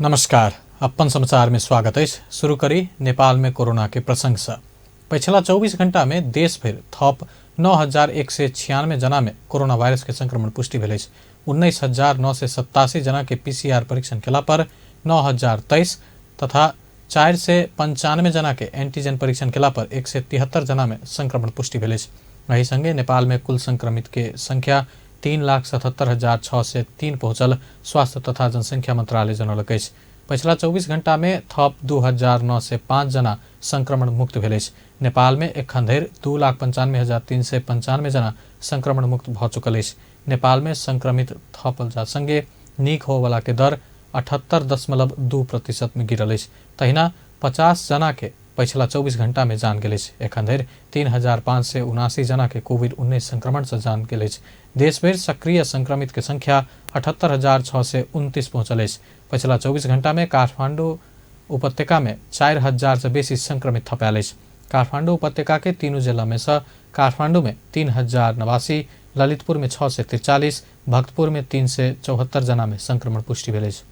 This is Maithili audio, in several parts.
नमस्कार, अपन समाचार में स्वागत अछि। शुरू करी नेपाल में कोरोना के प्रसंग से। पछिला 24 घंटा में देश भरि थप 9196 जना में कोरोना वायरस के संक्रमण पुष्टि भेल अछि। 19,987 जना के पीसीआर परीक्षण केला पर 9,023 तथा 495 जना के एंटीजन परीक्षण केला पर 173 जना में संक्रमण पुष्टि भेल अछि। एहि संगे नेपाल में कुल संक्रमित के संख्या 3,77,603 पहुंचल स्वास्थ्य तथा जनसंख्या मंत्रालय जनौलक अछि। पछिला 24 घंटा में थप 2,905 जना संक्रमण मुक्त भेल अछि। नेपाल में एखन धरि 2,95,395 जना संक्रमण मुक्त भऽ चुकल अछि। नेपाल में संक्रमित थपल जा संगे नीक होवला के दर 78.2% में गिरल अछि। तहिना 50 जना के पछिला 24 घंटा में जान गेल अछि। एखन धरि 3,579 जना के कोविड-19 संक्रमण से जान गेल अछि। देशभरि सक्रिय संक्रमित के संख्या 78,629 पहुंचल अछि। पछिला 24 घंटा में काठमांडू उपत्यका में 4,000 से बेसी संक्रमित थपायल अछि। काठमांडू उपत्यका के तीनू जिला में से काठमांडू में 3,089, ललितपुर में 643, भक्तपुर में 374 जना में संक्रमण पुष्टि भेल अछि।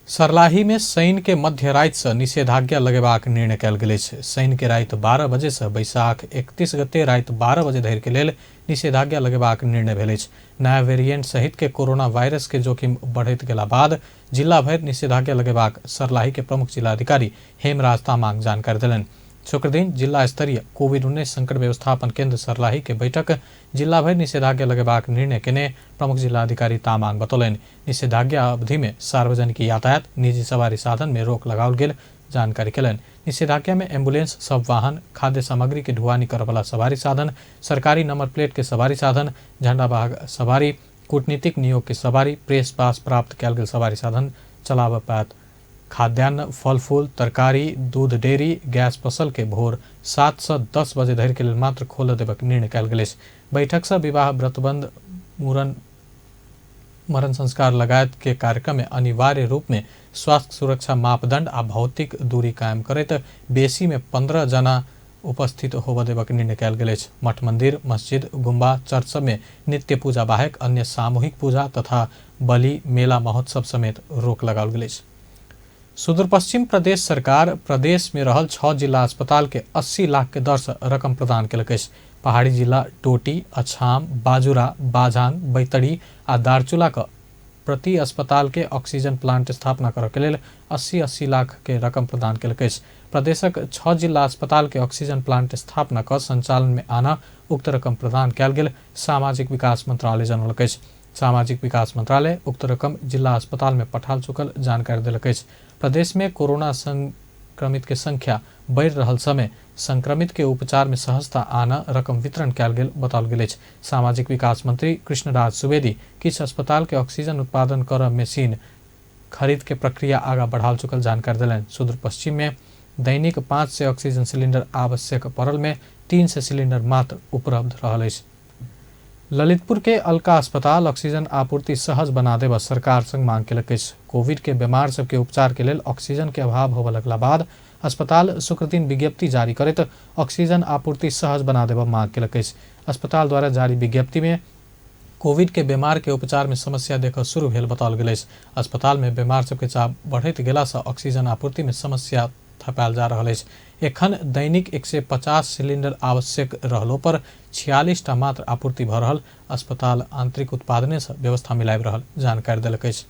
सर्लाही में शनि के मध्य राति से निषेधाज्ञा लगेबाक निर्णय कयल गेल अछि। शनि के राति 12 बजे से बैसाख 31 गते राति 12 बजे धरि के लेल निषेधाज्ञा लगेबाक निर्णय भेल अछि। नया वेरिएंट सहित के कोरोना वायरस के जोखिम बढ़ैत गेला बाद जिला भरि निषेधाज्ञा लगेबाक सर्लाही के प्रमुख जिलाधिकारी हेमराज तामाङ जानकारी देलनि। शुक्रदिन जिला स्तरीय कोविड-19 संकट व्यवस्थापन केंद्र सर्लाही के बैठक जिला भरि निषेधाज्ञा लगेबाक निर्णय केने प्रमुख जिलाधिकारी तामाङ बतौलनि। निषेधाज्ञा अवधि में सार्वजनिक यातायात, निजी सवारी साधन में रोक लगाओल गेल जानकारी केलनि। निषेधाज्ञा में एम्बुलेंस, सब वाहन, खाद्य सामग्री के ढुआनी करवला सवारी साधन, सरकारी नंबर प्लेट के सवारी साधन, झंडा वाहक सवारी, कूटनीतिक नियोग के सवारी, प्रेस पास प्राप्त कयल गेल सवारी साधन चलाबऽ पायत। खाद्यान्न, फलफूल, तरकारी, दूध डेयरी, गैस पसल के भोर 7 से 10 बजे धरि के लेल मात्र खोलऽ देबाक निर्णय कयल गेल अछि। बैठक से विवाह, व्रतबंध, मूड़न, मरण संस्कार लगायत के कार्यक्रम में अनिवार्य रूप में स्वास्थ्य सुरक्षा मापदंड आ भौतिक दूरी कायम करैत बेसी में 15 जना उपस्थित होबऽ देबाक निर्णय कयल गेल अछि। मठ मंदिर, मस्जिद, गुम्बा, चर्च सब में नित्य पूजा बाहेक अन्य सामूहिक पूजा तथा बलि, मेला महोत्सव समेत रोक लगाओल गेल अछि। सुदूरपश्चिम प्रदेश सरकार प्रदेश में रहल 6 जिला अस्पताल के 80 लाख के दर से रकम प्रदान केलक अछि। पहाड़ी जिला डोटी, अछाम, बाजुरा, बाझाङ, बैतडी आ दार्चुला क प्रति अस्पताल के ऑक्सीजन प्लांट स्थापना करऽ के लेल 80-80 लाख के रकम प्रदान केलक अछि। प्रदेशक 6 जिला अस्पताल के ऑक्सीजन प्लांट स्थापना क संचालन में आना उक्त रकम प्रदान कयल गेल सामाजिक विकास मंत्रालय जनौलक अछि। सामाजिक विकास मंत्रालय उक्त रकम जिला अस्पताल में पठाल चुकल जानकारी देलक अछि। प्रदेश में कोरोना संक्रमित के संख्या बढ़ि रहल समय संक्रमित के उपचार में सहजता आना रकम वितरण कयल गेल बताओल गेल अछि। सामाजिक विकास मंत्री कृष्णराज सुवेदी किछु अस्पताल के ऑक्सीजन उत्पादन करऽ मशीन खरीद के प्रक्रिया आगा बढ़ाल चुकल जानकारी देलनि। सुदूर पश्चिम में दैनिक 500 ऑक्सीजन सिलिंडर आवश्यक पड़ल में 300 सिलिंडर मात्र उपलब्ध रहल अछि। ललितपुर के अलका अस्पताल ऑक्सीजन आपूर्ति सहज बना देबऽ सरकार संग मांग केलक अछि। कोविड के बीमार सबके उपचार के लेल ऑक्सीजन के अभाव होबऽ लगला बाद अस्पताल शुक्रदिन विज्ञप्ति जारी करैत ऑक्सीजन आपूर्ति सहज बना देबऽ मांग केलक अछि। अस्पताल द्वारा जारी विज्ञप्ति में कोविड के बीमार के उपचार में समस्या देखऽ शुरू भेल बताओल गेल अछि। अस्पताल में बीमार सबके चाप बढ़ैत गेला से ऑक्सीजन आपूर्ति में समस्या थपायल जा रहल अछि। एखन दैनिक 150 सिलिंडर आवश्यक रहलो पर 46 टा मात्र आपूर्ति भऽ रहल अस्पताल आंतरिक उत्पादने से व्यवस्था मिलाबि रहल जानकारी देलक अछि।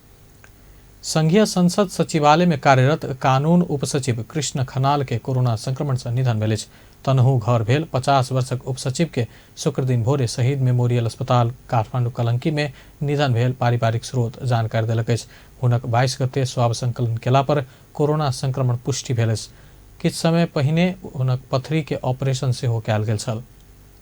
संघीय संसद सचिवालय में कार्यरत कानून उपसचिव कृष्ण खनाल के कोरोना संक्रमण से निधन भेल अछि। तनहु घर भेल 50 वर्षक उपसचिव के शुक्रदिन भोरे शहीद मेमोरियल अस्पताल काठमांडू कलंकी में निधन भेल पारिवारिक स्रोत जानकारी देलक अछि। हुनक 22 गते स्वाब संकलन केला पर कोरोना संक्रमण पुष्टि भेल अछि। किछु समय पहिने हुनक पथरी के ऑपरेशन सेहो कयल गेल छल।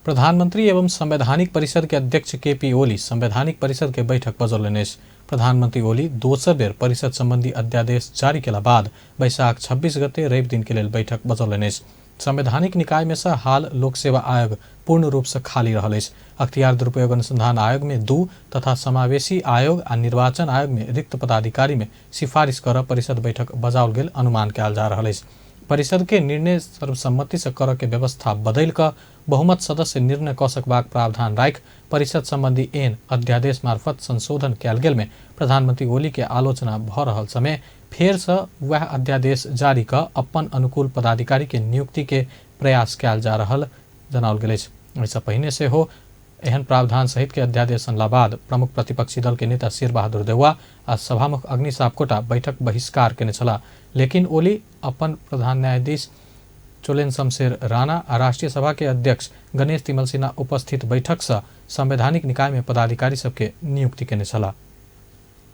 प्रधानमंत्री एवं संवैधानिक परिषद के अध्यक्ष के पी ओली संवैधानिक परिषद के बैठक बजौलनि अछि। प्रधानमंत्री ओली दोसर बेर परिषद संबंधी अध्यादेश जारी केला बाद बैसाख 26 गते रवि दिन के लेल बैठक बजौलनि अछि। संवैधानिक निकाय में से हाल लोक सेवा आयोग पूर्ण रूप से खाली रहल अछि। अख्तियार दुरुपयोग अनुसंधान आयोग में 2 तथा समावेशी आयोग आ निर्वाचन आयोग में रिक्त पदाधिकारी में सिफारिश कर परिषद बैठक बजाओल गेल अनुमान कयल जा रहल अछि। परिषद के निर्णय सर्वसम्मति से करऽ के व्यवस्था बदलि कऽ बहुमत सदस्य निर्णय कऽ सकबाक प्रावधान राखि परिषद संबंधी एन अध्यादेश मार्फत संशोधन कयल गेल में प्रधानमंत्री ओली के आलोचना भऽ रहल समय फेर से वएह अध्यादेश जारी कऽ अपन अनुकूल पदाधिकारी के नियुक्ति के प्रयास कयल जा रहल जनाओल गेल अछि। एहिसँ पहिने सेहो एहन प्रावधान सहित के अध्यादेश अनला बाद प्रमुख प्रतिपक्षी दल के नेता शेरबहादुर देउवा आ सभामुख अग्नि सापकोटा बैठक बहिष्कार केने छलाह। लेकिन ओली अपन प्रधान न्यायाधीश चोलेन शमशेर राणा आ राष्ट्रीय सभा के अध्यक्ष गणेश तिमल सिन्हा उपस्थित बैठक से संवैधानिक निकाय में पदाधिकारी सबके नियुक्ति केने छलाह।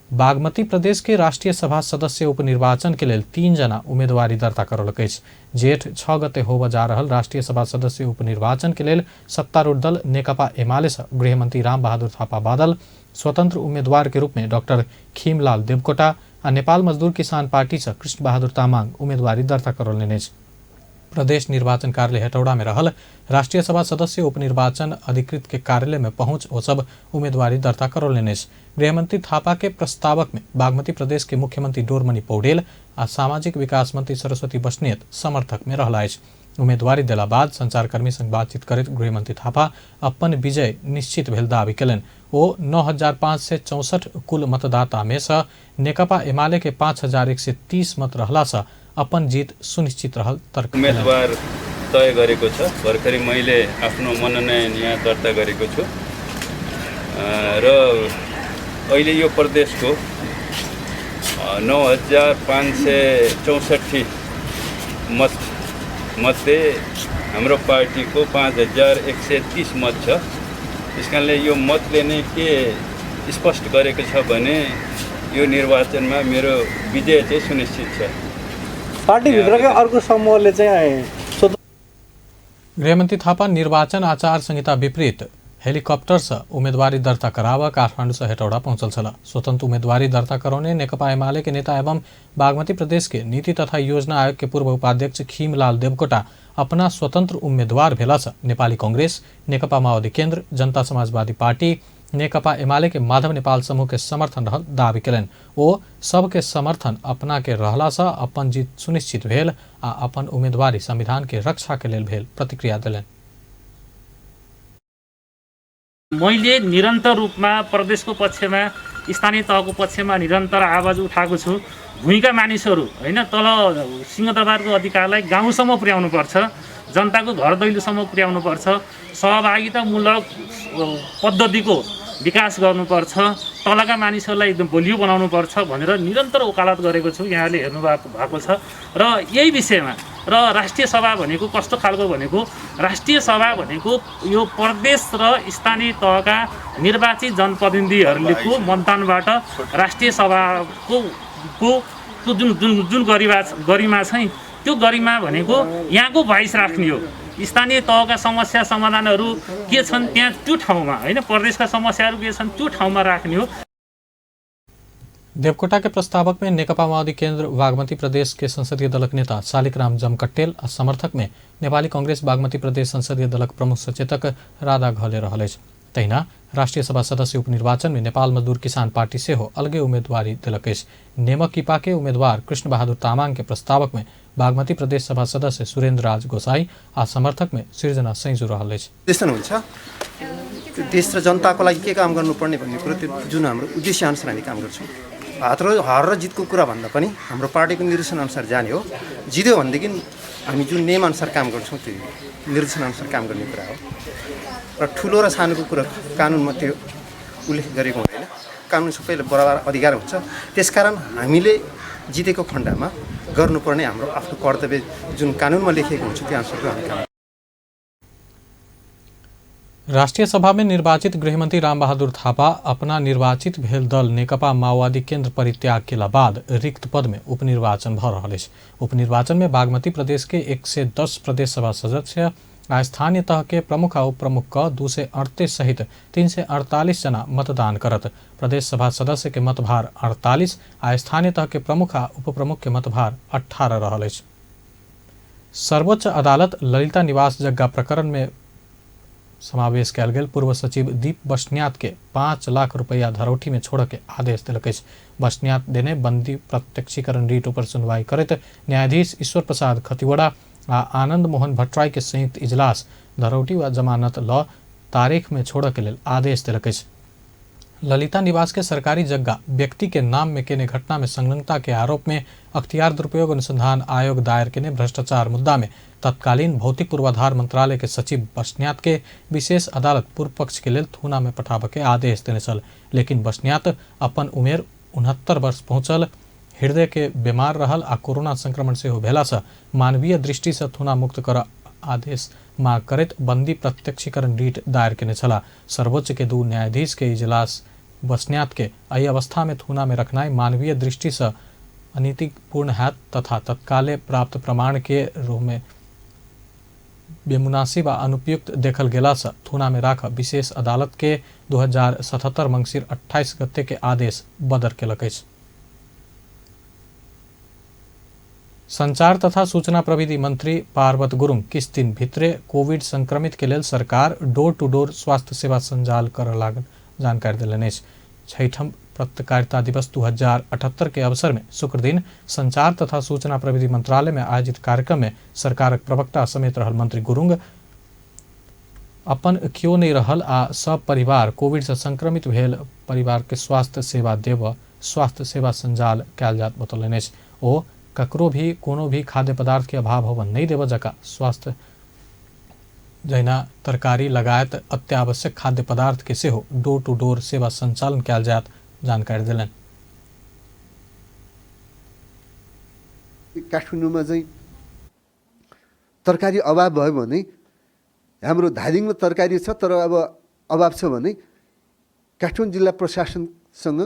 बागमती प्रदेश के राष्ट्रीय सभा सदस्य उपनिर्वाचन के लेल 3 जना उम्मीदवारी दर्ता करौलक अछि। जेठ 6 गते होबय जा रहल राष्ट्रीय सभा सदस्य उपनिर्वाचन के लेल सत्तारूढ़ दल नेकपा एमाले से गृहमंत्री रामबहादुर थापा बादल स्वतंत्र उम्मीदवार के रूप में डॉक्टर खीमलाल देवकोटा आ नेपाल मजदूर किसान पार्टी से कृष्ण बहादुर तामाङ उम्मीदवारी दर्ता करौलनि अछि। प्रदेश निर्वाचन कार्यालय हेटौड़ा में रहल राष्ट्रीय सभा सदस्य उपनिर्वाचन अधिकृत के कार्यालय में पहुंच ओ सब उम्मीदवारी दर्ता करौलनि अछि। गृहमंत्री थापा के प्रस्तावक में बागमती प्रदेश के मुख्यमंत्री डोरमणि पौडेल आ सामाजिक विकास मंत्री सरस्वती बस्नेत समर्थक में रहला अछि। उम्मीदवारी देला बाद संचारकर्मी संग बातचीत करैत गृहमंत्री थापा अपन विजय निश्चित भेल दावी केलनि। ओ 9,564 कुल मतदाता में से नेकपा एमाले के 5,130 मत रहला से अपन जीत सुनिश्चित रहल तर्क उम्मेदवार तय गरेको छ। भर्खरै मैले आफ्नो मनोनयन यहाँ दर्ता गरेको छु र अहिले यो प्रदेशको 9,564 मत मध्ये हाम्रो पार्टीको 5,130 मत छ। त्यसकारणले यो मतले नै के स्पष्ट गरेको छ भने यो निर्वाचनमा मेरो विजय चाहिँ सुनिश्चित छ। पार्टीभित्रकै अर्को समूहले चाहिँ गृहमन्त्री थापा निर्वाचन आचार संहिता विपरीत हेलिकप्टर से उम्मीदवारी दर्ता कराव काठमाडौँ से हेटौड़ा पहुंचल छल। स्वतंत्र उम्मीदवारी दर्ता करौने नेकपा एमाले के नेता एवं बागमती प्रदेश के नीति तथा योजना आयोग के पूर्व उपाध्यक्ष खीमलाल देवकोटा अपना स्वतंत्र उम्मीदवार भेला से नेपाली कांग्रेस, नेकपा माओवादी केन्द्र, जनता समाजवादी पार्टी, नेकपा एमाले के माधव नेपाल समूह के समर्थन रहल दावी केलनि। ओ सबके समर्थन अपना के रहला से अपन जीत सुनिश्चित भेल आ अपन उम्मीदवारी संविधान के रक्षा के लेल भेल प्रतिक्रिया देलनि। मैले निरन्तर रूपमा प्रदेशको पक्षमा, स्थानीय तहको पक्षमा निरन्तर आवाज उठाएको छु। भूमिका मानिसहरू हैन तल सिंहदरबारको अधिकारलाई गाउँसम्म पुर्याउनुपर्छ, जनताको घर दैलोसम्म पुर्याउनुपर्छ, सहभागितामूलक पद्धतिको विकास गर्नुपर्छ, तलका मानिसहरूलाई एकदम बलियो बनाउनुपर्छ भनेर निरन्तर वकालत गरेको छु। यहाँले हेर्नु भएको छ। र यही विषयमा र राष्ट्रिय सभा भनेको कस्तो खालको भनेको राष्ट्रिय सभा भनेको यो प्रदेश र स्थानीय तहका निर्वाचित जनप्रतिनिधिहरूको मतदानबाट राष्ट्रिय सभाको को जुन जुन जुन गरिमा छ नि त्यो गरिमा भनेको यहाँको भोइस राख्ने हो। स्थानीय तहका समस्या समाधानहरू के छन् त्यहाँ त्यो ठाउँमा हैन, प्रदेशका समस्याहरू के छन् त्यो ठाउँमा राख्ने हो। देवकोटा के प्रस्तावक में नेकपा माओवादी केंद्र बागमती प्रदेश के संसदीय दलक नेता शालिकराम जमकट्टेल आ समर्थक में नेपाली कांग्रेस बागमती प्रदेश संसदीय दलक प्रमुख सचेतक राधा घले रहल अछि। तहिना राष्ट्रिय सभा सदस्य उपनिर्वाचन में नेपाल मजदूर किसान पार्टी सेहो अलगे उम्मीदवारी देलक अछि। नेमकिपा के उम्मीदवार कृष्ण बहादुर तामाङ के प्रस्तावक में बागमती प्रदेश सभा सदस्य सुरेन्द्र राज गोसाई आ समर्थक में सृजना सैजु रहल अछि। हुन्छ देश र जनताको लागि के काम गर्नुपर्ने भन्ने कुरो त्यो जुन हाम्रो उद्देश्य अनुसार हामी काम गर्छौँ। हार र जितको कुरा भन्दा पनि हाम्रो पार्टीको निर्देशन अनुसार जाने हो। जित्यो भनेदेखि हामी जुन नियमअनुसार काम गर्छौँ त्यो निर्देशन अनुसार काम गर्ने कुरा हो। र ठुलो र सानोको कुरा कानुनमा त्यो उल्लेख गरेको हुँदैन। कानुन सबैले बराबर अधिकार हुन्छ। त्यसकारण हामीले जितेको खण्डमा गर्नुपर्ने हाम्रो आफ्नो कर्तव्य जुन कानुनमा लेखिएको हुन्छ त्यो अनुसारको हामी काम। राष्ट्रिय सभा में निर्वाचित गृहमंत्री रामबहादुर थापा अपना निर्वाचित भेल दल नेकपा माओवादी केंद्र परित्याग केला बाद रिक्त पद में उपनिर्वाचन भ रहल अछि। उपनिर्वाचन में बागमती प्रदेश के 110 प्रदेश सभा सदस्य आ स्थानीय तह के प्रमुख आ उपप्रमुख क 238 सहित 348 जना मतदान करत। प्रदेश सभा सदस्य के मतभार 48 आ स्थानीय तह के प्रमुख आ उपप्रमुख के मतभार 18 रहल अछि। सर्वोच्च अदालत ललिता निवास जग्गा प्रकरण में समावेश कयल गेल पूर्व सचिव दीप बस्न्यात के 5 लाख रुपैया धरौठी में छोड़ऽ के आदेश देलक अछि। बस्न्यात देने बंदी प्रत्यक्षीकरण रिट ऊपर सुनवाई करैत न्यायाधीश ईश्वर प्रसाद खतिवड़ा आ आनंद मोहन भट्टराई के संयुक्त इजलास धरौटी व जमानत ल तारीख में छोड़ऽ के लेल आदेश देलक अछि। ललिता निवास के सरकारी जगह व्यक्ति के नाम में केने घटना में संलग्नता के आरोप में अख्तियार दुरुपयोग अनुसंधान आयोग दायर केने भ्रष्टाचार मुद्दा में तत्कालीन भौतिक पूर्वाधार मंत्रालय के सचिव बस्न्यात के विशेष अदालत पूर्व पक्ष के लेल थूना में पठाबऽ के आदेश देने छल। लेकिन बस्न्यात अपन उमेर 69 वर्ष पहुँचल, हृदय के बीमार रहल आ कोरोना संक्रमण सेहो भेला से मानवीय दृष्टि से थूना मुक्त कर आदेश मांग करैत बंदी प्रत्यक्षीकरण रिट दायर केने छलाह। सर्वोच्च के 2 न्यायाधीश के इजलास बस्न्यात के एहि अवस्था में थूना में रखनाइ मानवीय दृष्टि से अनीतिपूर्ण हैत तथा तत्काले प्राप्त प्रमाण के रूप में बेमुनासिब आ अनुपयुक्त देखल गेला से थूना में राख विशेष अदालत के 2077 मंगसिर 28 गते के आदेश बदर केलक अछि। संचार तथा सूचना प्रविधि मंत्री पार्वत गुरुङ किछ दिन भित्रे कोविड संक्रमित के लेल सरकार डोर टू डोर स्वास्थ्य सेवा सञ्जाल करऽ लागल जानकारी देलनि अछि। छठम पत्रकारिता दिवस 2078 के अवसर में शुक्रदिन संचार तथा सूचना प्रविधि मंत्रालय में आयोजित कार्यक्रम में सरकारक प्रवक्ता समेत रहल मंत्री गुरुङ अपन क्यों नहीं रहल आ सब परिवार कोविड से संक्रमित भेल परिवार के स्वास्थ्य सेवा देव स्वास्थ्य सेवा संजाल कयल जात बतौलनि अछि। ओ ककरो भी कोनो भी खाद्य पदार्थ के अभाव होबऽ नहीं देबऽ जकाँ स्वास्थ्य जहिना तरकारी लगायत अत्यावश्यक खाद्य पदार्थ के सेहो डोर टू डोर सेवा संचालन कयल जायत जानकारी देलनि। काठमाडौँमा चाहिँ तरकारी अभाव भयो भने हाम्रो धादिङमा तरकारी छ तर अब अभाव छ भने काठमाडौँ जिल्ला प्रशासनसँग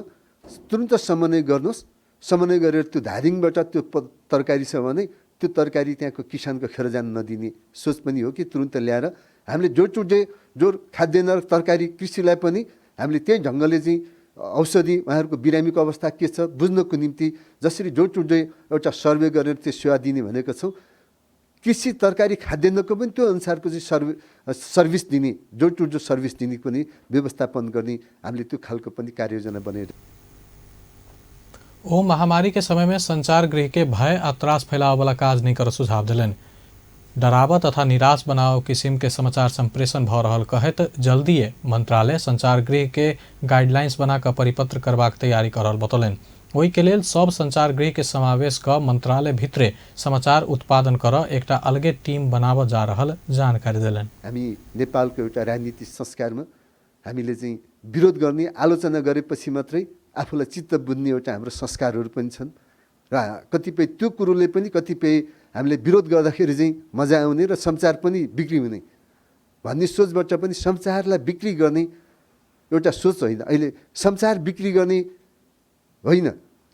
तुरन्त समन्वय गर्नुहोस्। समन्वय गरेर त्यो धादिङबाट त्यो तरकारी छ भने त्यो तरकारी त्यहाँको किसानको खेर जान नदिने सोच पनि हो कि तुरन्त ल्याएर हामीले डोर टु डोर खाद्यान्न र तरकारी कृषिलाई पनि हामीले त्यही ढङ्गले चाहिँ औषधि उहाँहरूको बिरामीको अवस्था के छ बुझ्नको निम्ति जसरी डोर टु डोर एउटा सर्वे गरेर त्यो सेवा दिने भनेको छौँ, कृषि तरकारी खाद्यान्नको पनि त्यो अनुसारको चाहिँ सर्भिस दिने, डोर टु डोर सर्भिस दिने पनि व्यवस्थापन गर्ने हामीले त्यो खालको पनि कार्ययोजना बनाएर। ओ महामारी के समय में संचार गृह के भय आ त्रास फैलाव वाला काज नहीं कर सुझाव दिलनि। डरावा तथा निराश बनाव किसिम के समाचार संप्रेषण भ रहल कहैत जल्दीए मंत्रालय संचार गृह के गाइडलाइंस बना कऽ परिपत्र करबाक तैयारी कर रहल बतौलनि। ओहि के लेल सब संचार गृह के समावेश कऽ मंत्रालय भितरे समाचार उत्पादन कर एकटा अलगे टीम बनाबऽ जा रहल जानकारी देलनि। हामी नेपालको एउटा राजनीतिक संस्कारमा हामीले चाहिँ विरोध गर्ने आलोचना गरेपछि मात्रै आफूलाई चित्त बुझ्ने एउटा हाम्रो संस्कारहरू पनि छन् र कतिपय त्यो कुरोले पनि कतिपय हामीले विरोध गर्दाखेरि चाहिँ मजा आउने र समाचार पनि बिक्री हुने भन्ने सोचबाट पनि समाचारलाई बिक्री गर्ने एउटा सोच होइन। अहिले समाचार बिक्री गर्ने होइन,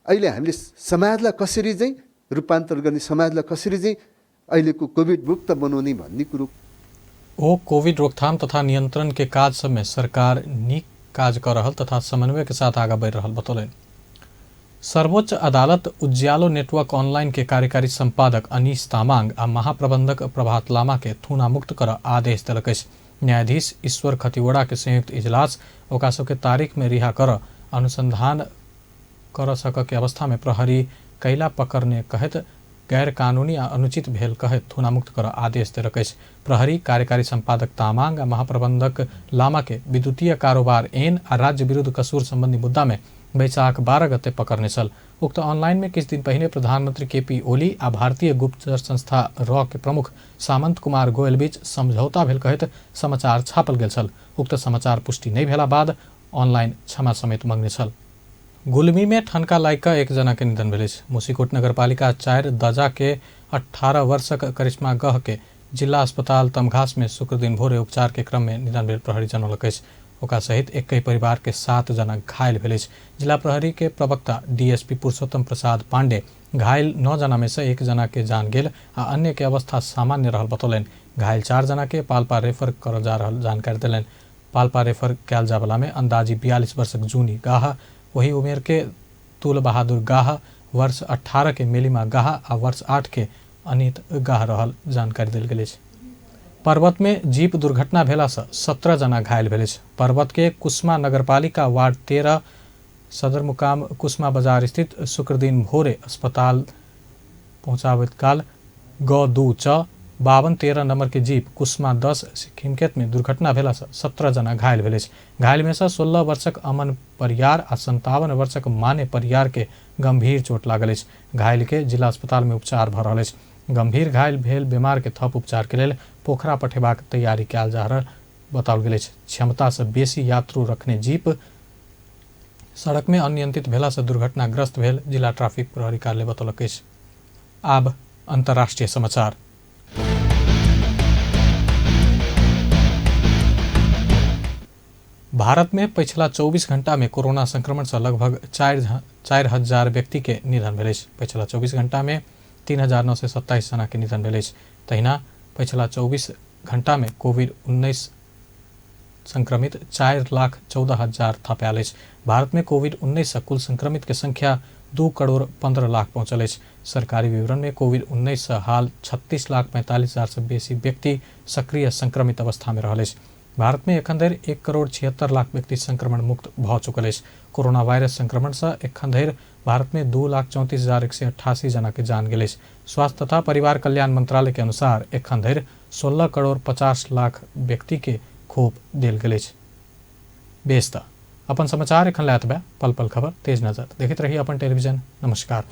अहिले हामीले समाजलाई कसरी चाहिँ रूपान्तर गर्ने, समाजलाई कसरी चाहिँ अहिलेको कोभिड मुक्त बनाउने भन्ने कुरो। ओ कोविड रोकथाम तथा नियंत्रण के काज सब में सरकार नीक काज कर रहल तथा समन्वय के साथ आगा बढ़ि रहल बतौलनि। सर्वोच्च अदालत उज्यालो नेटवर्क ऑनलाइन के कार्यकारी संपादक अनीश तामाङ आ महाप्रबंधक प्रभात लामा के थूना मुक्त कर आदेश देलक अछि। न्यायाधीश ईश्वर खतिवड़ा के संयुक्त इजलास ओकरा सबके तारीख में रिहा कर अनुसंधान कर सक के अवस्था में प्रहरी कैला पकड़ने कहैत गैर कानूनी आ अनुचित भेल कहैत थूना मुक्त कर आदेश देलक अछि। प्रहरी कार्यकारी संपादक तामाङ आ महाप्रबंधक लामा के विद्युतीय कारोबार एन आ राज्य विरुद्ध कसूर संबंधी मुद्दा में बैसाख 12 गते पकड़ने छल। उक्त ऑनलाइन में किछु दिन पहिने प्रधानमंत्री केपी ओली आ भारतीय गुप्तचर संस्था रॉ के प्रमुख सामंत कुमार गोयल बीच समझौता भेल कहैत समाचार छापल गेल छल। उक्त समाचार पुष्टि नहि भेला बाद ऑनलाइन क्षमा समेत मंगने छल। गुलमी में ठनका लागि कऽ एक जना के निधन भेल अछि। मुसीकोट नगरपालिका 4 दजा के 18 वर्षक करिश्मा गह के जिला अस्पताल तमघास में शुक्रदिन भोरे उपचार के क्रम में निधन भेल प्रहरी जनौलक अछि। ओकरा सहित एक परिवार के 7 जना घायल भेल अछि। जिला प्रहरी के प्रवक्ता डीएसपी पुरुषोत्तम प्रसाद पांडे घायल 9 जना में से 1 जना के जान गेल आ अन्य के अवस्था सामान्य रहल बतौलनि। घायल 4 जना के पाल्पा रेफर करल जा रहल जानकारी देलनि। पाल्पा रेफर कयल जावला में अंदाजी 42 वर्षक जूनी गाह, वही उमेर के तुल बहादुर गाह, वर्ष 18 के मेलिमा गाह आ वर्ष 8 के अनित गाह रहल जानकारी देल गेल अछि। पर्वत में जीप दुर्घटना भेला से 17 जना घायल भेल अछि। पर्वत के कुसमा नगरपालिका वार्ड 13 सदरमुकाम कुसमा बाजार स्थित शुक्रदिन भोरे अस्पताल पहुंचाबैत काल ग 2 च 5213 नंबर के जीप कुसमा 10 सिक्किमखेत में दुर्घटना भेला से 17 जना घायल भेल अछि। घायल में से 16 वर्षक अमन परियार आ 57 वर्षक माने परियार के गंभीर चोट लागल अछि। घायल के जिला अस्पताल में उपचार भऽ रहल अछि। गंभीर घायल भेल बीमार के थप उपचार के लेल पोखरा पठेबाक तैयारी कयल जा रहल बताओल गेल अछि। क्षमता से बेसी यात्रु रखने जीप सड़क में अनियंत्रित भेला से दुर्घटनाग्रस्त भेल जिला ट्रैफिक प्रहरी कार्यालय बतौलक अछि। आब अंतर्राष्ट्रीय समाचार। भारत में पिछला 24 घंटा में कोरोना संक्रमण से लगभग 4000 व्यक्ति के निधन भेल अछि। पिछला 24 घंटा में 3927 जना के निधन भेल अछि। तहिना पिछला 24 घंटा में कोविड-19 संक्रमित 4,14,000 थप आयल अछि। भारत में कोविड-19 से कुल संक्रमित के संख्या 2,15,00,000 पहुंचल अछि। सरकारी विवरण में कोविड-19 से हाल 36,45,000 से बेसी व्यक्ति सक्रिय संक्रमित अवस्था में रहल अछि। भारत में एखन धरि 1,76,00,000 व्यक्ति संक्रमण मुक्त भऽ चुकल अछि। कोरोना वायरस संक्रमण से एखन धरि भारत में 2,34,188 जना के जान गेल अछि। स्वास्थ्य तथा परिवार कल्याण मंत्रालय के अनुसार एखन धरि 16,50,00,000 व्यक्ति के खोप देल गेल अछि। बेस त अपन समाचार एखन लए एतबे। पल पल खबर तेज नजर देखैत रही अपन टेलीविजन। नमस्कार।